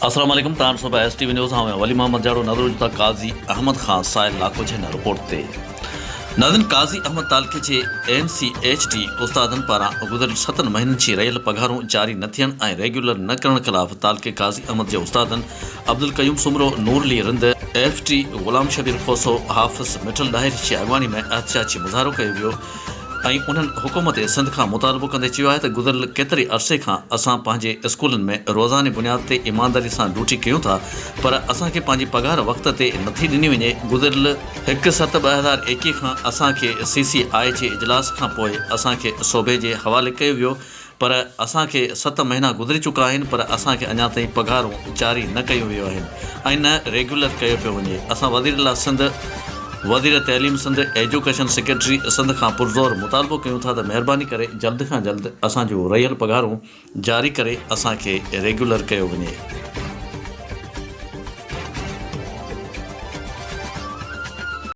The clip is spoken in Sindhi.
السلام عليڪم تان ڏسو پيا ايس ٽي وي نيوز آئون آهيان ولي محمد جاڙو نظر وجهون ٿا قاضي احمد کان سائل لاکو جي هن رپورٽ تي ناظرين قاضي احمد تعلقي جي اين سي ايڇ ٽي استادن پاران گذريل ستن مهينن جي رهيل پگهارون جاري نه ٿيڻ ۽ ريگيولر نه ڪرڻ خلاف تعلقي قاضي احمد جي استادن عبدالقيوم سومرو، نور علي رند، ايف ٽي غلام شبير کوسو، حافظ مٺل ڏاهري جي اڳواڻي ۾ احتجاجي مظاهرو ڪيو ويو. ۽ انهن حڪومت سنڌ کان مطالبو ڪندي چيو آهي ته گذريل ڪيتري عرصي کان اسان پنهنجي اسڪولن ۾ روزاني بنياد تي ايمانداري سان ڊيوٽي ڪيون ٿا پر اسان کي پنهنجي پگهار وقت تي نٿي ڏني وڃي گذريل هڪ ست 2021 کان اسان کي سي سي آء جي اجلاس کان پوء اسان کي صوبي جي حوالي ڪيو ويو پر اسان کي ست مهينا گذري چڪا آهن پر اسان کي اڃا تائين پگهارون جاري نه ڪيون ويون آهن ۽ نه ريگيولر ڪيو پيو وڃي اسان وزير اعليٰ سنڌ وزير تعليم سنڌ ايجوڪيشن سيڪريٽري سنڌ کان پرزور مطالبو ڪيون ٿا ته مهرباني ڪري جلد کان جلد اسان جون رهيل پگهارون جاري ڪري اسان کي ريگيولر ڪيو وڃي.